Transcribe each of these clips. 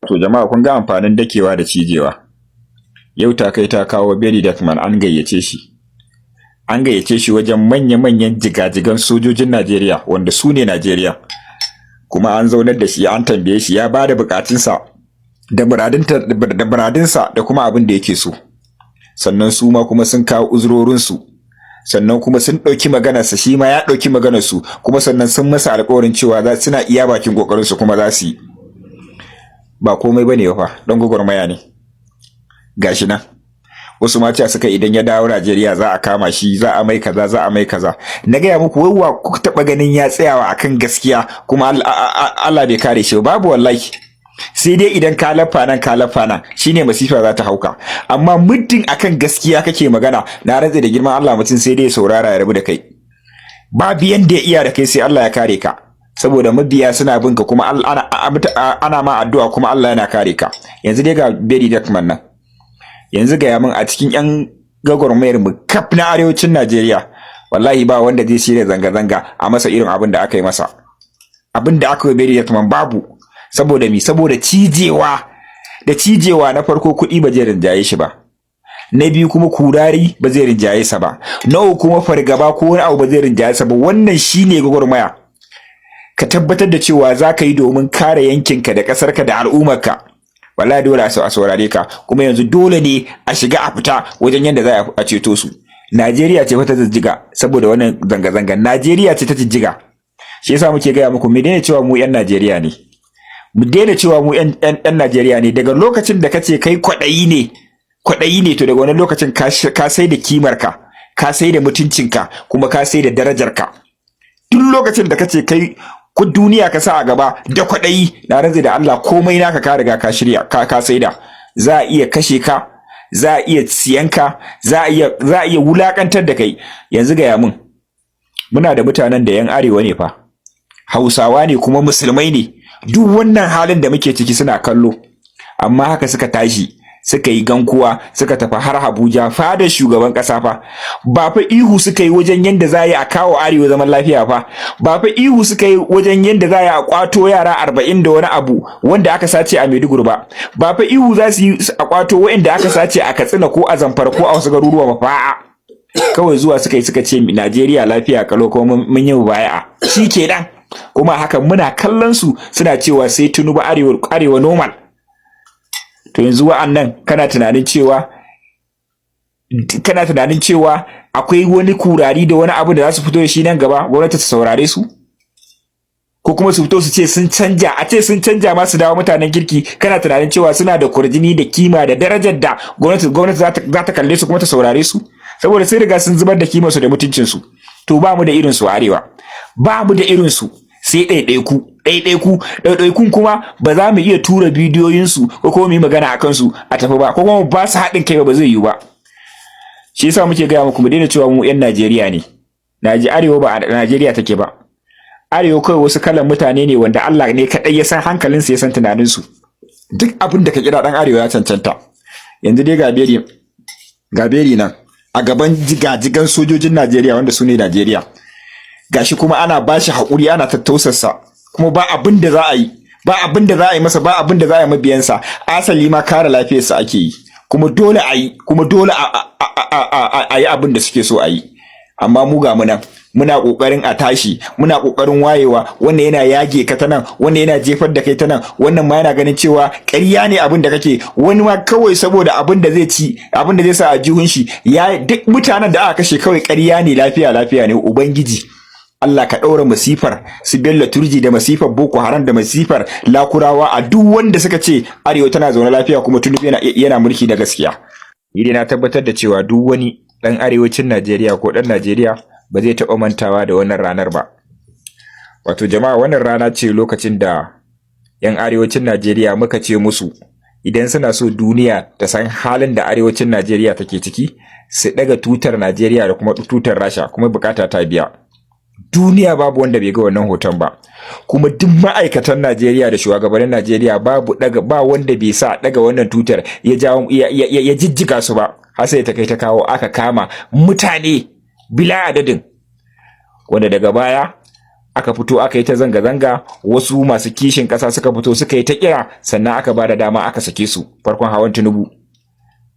To jama'a, kun ga amfanin dakewa da cijewa. Yau ta kai ta kawo, Very Darkman an gayyace shi. An gayyace shi wajen manya-manyan jigajigan sojojin Najeriya wanda su ne Najeriya. Kuma an zaunar da shi, an tambaye shi, ya ba da bukatunsa da muradinsa da kuma abin da yake so. Sannan su ma kuma sun kawo uzurorinsu. Sannan kuma sun ɗauki maganarsa, shi ma ya ɗauki maganarsu, kuma sannan sun masa alƙawarin cewa za suna iya bakin ƙoƙarinsu kuma za su yi. Ba komai bane fa, don gwagwarmaya ne. Gashi nan wasu ma suka idan ya dawo Najeriya za a kama shi, za a mai kaza, za a mai kaza. Na gaya muku, wai wa kuka taɓa ganin ya tsayawa akan gaskiya kuma Allah bai kare shi? Babu wallahi. Sai dai idan ka lafa nan, ka lafa nan, shine masifa za ta hauka. Amma muddin akan gaskiya kake magana, na rantse da girman Allah, mutum sai dai ya saurara ya rabu da kai. Babu yanda ya iya da kai, sai Allah ya kare ka, saboda mabiya suna bin ka, kuma ana ma addu'a, kuma Allah yana kare ka. Yanzu dai ga Very Darkman nan. Yanzu ga min, a cikin yan gwagwarmayar mu kaf na arewacin Najeriya, wallahi ba wanda zai shirya zanga-zanga a masa irin abin da aka yi masa, abin da aka yi Very Darkman, babu. Saboda mi? Saboda cijewa da cijewa. Na farko, kuɗi ba zai rinjaye shi ba. Na biyu kuma, kurari ba zai rinjaye sa ba. Na uku kuma, fargaba ko wani abu ba zai rinjaye sa ba. Wannan shine gwagwarmaya: ka tabbatar da cewa za ka yi domin kare yankinka da ƙasarka da al'ummarka. Wallahi dole a saurare ka. Kuma yanzu dole ne a shiga a fita wajen yadda za a ceto su. Najeriya ce fa ta jijjiga saboda wannan zanga-zanga. Najeriya ce ta jijjiga. Shi yasa muke gaya muku, mu daina cewa mu 'yan Najeriya ne, mu daina cewa mu 'yan Najeriya ne. Daga lokacin da kace kai kwaɗayi ne, kwaɗayi ne, to daga wani lokacin ka sai da kimarka, ka sai da mutuncinka, kuma ka sai da darajarka. Duk lokacin da kace kai ku duniya ka sa a gaba da kwaɗayi, na rantse da Allah, komai naka ka riga ka shirya ka saida. Za a iya kashe ka, za a iya siyan ka, za a iya wulakantar da kai. Yanzu gaya mun, muna da mutanen da yan arewa ne fa, Hausawa ne, kuma musulmai ne. Duk wannan halin da muke ciki suna kallo, amma haka suka tashi suka yi gankuwa, suka tafi har Abuja, fadar shugaban kasa fa. Ba fa ihu suka yi wajen yanda za a yi a kawo arewa zaman lafiya fa, ba fa ihu suka yi wajen yanda za a yi a kwato yara 40 da wani abu wanda aka sace a Maiduguri ba, ba fa ihu za su yi a kwato waɗanda aka sace a Katsina ko a Zamfara ko a wasu garuruwa ba fa. Kawai zuwa suka yi suka ce Najeriya lafiya kalau, kuma mun yi mubaya'a, shi kenan. Kuma haka muna kallon su suna cewa sai Tinubu, arewa, arewa normal. To yanzu wa'annan, kana tunanin cewa akwai wani kurari da wani abu da za su fito da shi nan gaba gwamnati ta saurare su, ko kuma su fito su ce sun canja, a ce sun canja ma, su dawo mutanen kirki? Kana tunanin cewa suna da kurjini da kima da darajar da gwamnati za ta kalle su kuma ta saurare su? Saboda sun riga sun zubar da kimarsu da mutuncinsu. To ba mu da irin su arewa, ba mu da irin su, sai ɗaiɗaiku ɗaiɗaiku. Ɗaiɗaikun kuma ba za mu iya tura bidiyoyinsu ko kuma mu yi magana a kansu a tafi ba, ko kuma ba su haɗin kai ba, ba zai yiwu ba. Shi yasa muke gaya muku, mu daina cewa mu 'yan Najeriya ne. Naji arewa ba a Najeriya take ba. Arewa kawai wasu kalan mutane ne wanda Allah ne kaɗai ya san hankalinsu, ya san tunaninsu. Duk abin da ka kira ɗan arewa ya cancanta. Yanzu dai ga Very nan a gaban jigajigan sojojin Najeriya wanda su ne Najeriya. Gashi kuma ana bashi haƙuri, ana tattausarsa, kuma ba abin da za a yi, ba abin da za a yi masa, ba abin da za a yi mabiyansa. Asali ma kare lafiyarsa ake yi, kuma dole a yi, kuma dole a yi abin da suke so a yi. Amma mu ga mu nan muna kokarin a tashi, muna kokarin wayewa. Wannan yana yage ka ta nan, wannan yana jefar da kai ta nan, wannan ma yana ganin cewa ƙarya ne abin da kake. Wani ma kawai saboda abin da zai ci, abin da zai sa a jihun shi, ya duk mutanen da aka kashe kawai ƙarya ne, lafiya lafiya ne. Ubangiji Allah, ka ɗaura masifar su Bello Turji da masifar Boko Haram da masifar Lakurawa a duk wanda suka ce arewa tana zaune lafiya kuma Tinubu yana mulki da gaskiya. Ni dai na tabbatar da cewa duk wani ɗan arewacin Najeriya ko ɗan Najeriya ba zai taɓa mantawa da wannan ranar ba. Wato jama'a, wannan rana ce lokacin da 'yan arewacin Najeriya muka ce musu idan suna so duniya ta san halin da arewacin Najeriya take ciki, su ɗaga tutar Najeriya da kuma tutar Rasha, kuma bukata ta biya. Duniya babu wanda bai ga wannan hoton ba. Kuma duk ma'aikatan Najeriya da shugabannin Najeriya babu daga ba wanda bai sa daga wannan tutar ya jawo ya jijjiga su ba, har sai ta kai ta kawo aka kama mutane bila adadin, wanda daga baya Aka fito aka yi ta zanga-zanga, wasu masu kishin ƙasa suka fito suka yi ta kira, sannan aka ba da dama aka sake su. Farkon hawan Tinubu,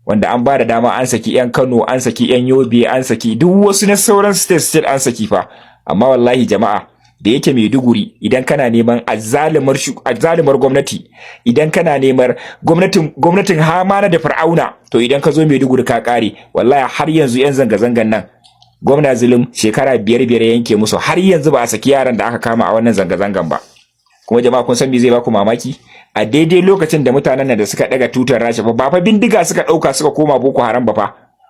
wanda an ba da dama an saki 'yan Kano, an saki 'yan Yobe, an saki duk wasu na sauran state state an saki fa. Amma wallahi jama'a, da yake Maiduguri, idan kana neman azzalumar gwamnati, idan kana neman gwamnatin Hamana da Fir'auna, to idan ka zo Maiduguri ka kare. Wallahi har yanzu 'yan zanga-zangan nan, gwamna Zulum shekara 5 5 yanke musu, har yanzu ba a saki yaran da aka kama a wannan zanga-zangan ba. Kuma jama'a, kun san me zai baku mamaki? A daidai lokacin da mutanen nan da suka daga tutar Rasha fa, ba fa bindiga suka dauka suka koma Boko Haram ba fa,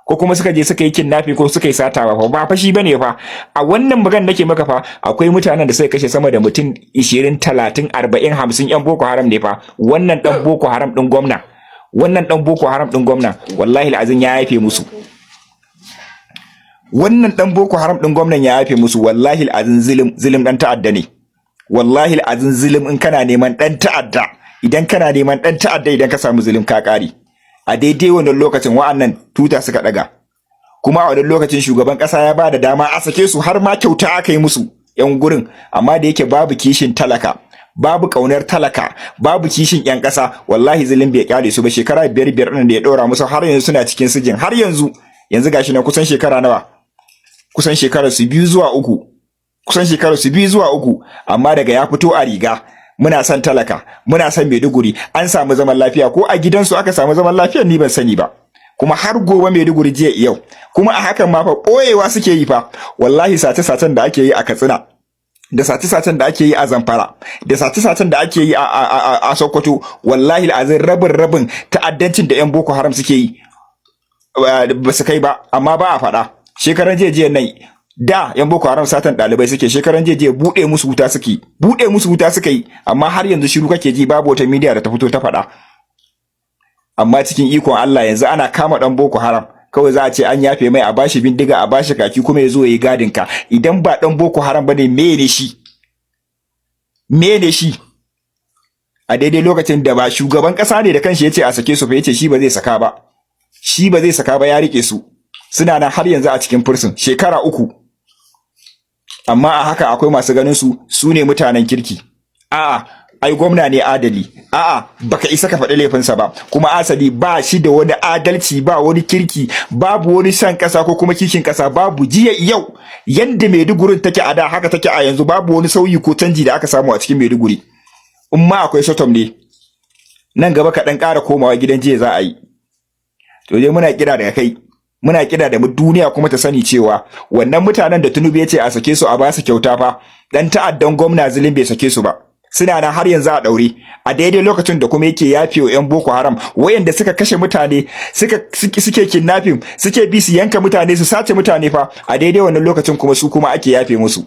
ko kuma suka je suka yi kidnapping ko suka yi sata ba fa, ba fa shi bane fa. A wannan magana nake maka fa, akwai mutanen da suka kashe sama da mutum 20, 30, 40, 50, yan Boko Haram ne fa. Wannan dan Boko Haram din gwamna, wannan dan Boko Haram din gwamna, wallahi al'azim ya yafe musu. Wannan dan Boko Haram din gwamnan ya yafe musu. Wallahi al'azim Zulum, Zulum dan ta'adda ne. Wallahi al'azim Zulum, in kana neman dan ta'adda, idan kana neman dan ta'adda, idan ka samu Zulum ka kare. A daidai wannan lokacin wa'annan tuta suka daga, kuma a wannan lokacin shugaban kasa ya ba da dama a sake su, har ma kyauta aka yi musu yan gurin. Amma da yake babu kishin talaka, babu kaunar talaka, babu kishin yan kasa, wallahi Zulum bai kyale su ba. Shekara 5 5 ɗin da ya ɗora musu, har yanzu suna cikin sijin. Har yanzu, yanzu gashi na kusan shekara nawa, kusan shekarar su 2 zuwa 3, kusan shekarar su 2 zuwa 3. Amma daga ya fito a riga, muna son talaka, muna son Maiduguri, an samu zaman lafiya. Ko a gidansu aka samu zaman lafiya, ni ban sani ba. Kuma har gobe Maiduguri jiya yau. Kuma a hakan ma fa ɓoyewa suke yi fa. Wallahi sace-sacen da ake yi a Katsina, da sace-sacen da ake yi a Zamfara, da sace-sacen da ake yi a Sokoto, wallahi azin rabin rabin ta'addancin da 'yan Boko Haram suke yi ba su kai ba, amma ba a faɗa. Shekaran jiya nan da yan Boko Haram satan ɗalibai suke, shekaran jiya buɗe musu wuta suke, buɗe musu wuta suka yi, amma har yanzu shiru kake ji, babu wata media da ta fito ta faɗa. Amma cikin ikon Allah, yanzu ana kama ɗan Boko Haram, kawai za a ce an yafe mai, a bashi bindiga, a bashi kaki, kuma ya zo ya yi gadin ka. Idan ba ɗan Boko Haram bane, me ne shi? Me ne shi? A daidai lokacin da ba shugaban ƙasa ne da kanshi ya ce a sake su fa, ya ce shi ba zai saka ba, shi ba zai saka ba, ya rike su, suna nan har yanzu a cikin prison shekara 3. Amma a haka akwai masu ganin su su ne mutanen kirki. A'a, ai gwamna ne adali. A'a, baka isa ka faɗi laifinsa ba. Kuma asali ba shi da wani adalci, ba wani kirki, babu wani san ƙasa ko kuma kishin ƙasa, babu. Jiya yau, yanda Maidugurin take a da haka take a yanzu. Babu wani sauyi ko canji da aka samu a cikin Maiduguri. In ma akwai sotom ne, nan gaba kaɗan ƙara komawa gidan jiya za a yi. To dai muna kira daga kai, muna kira da duniya kuma ta sani cewa wannan mutanen da Tinubu ya ce a sake su, a ba su kyauta fa, dan ta'addan gwamna Zulum bai sake su ba, suna nan har yanzu a daure. A daidai lokacin da kuma yake yafe wa 'yan Boko Haram wayanda suka kashe mutane, suke kidnapping, suke bi su yanka mutane, su sace mutane fa, a daidai wannan lokacin kuma su kuma ake yafe musu.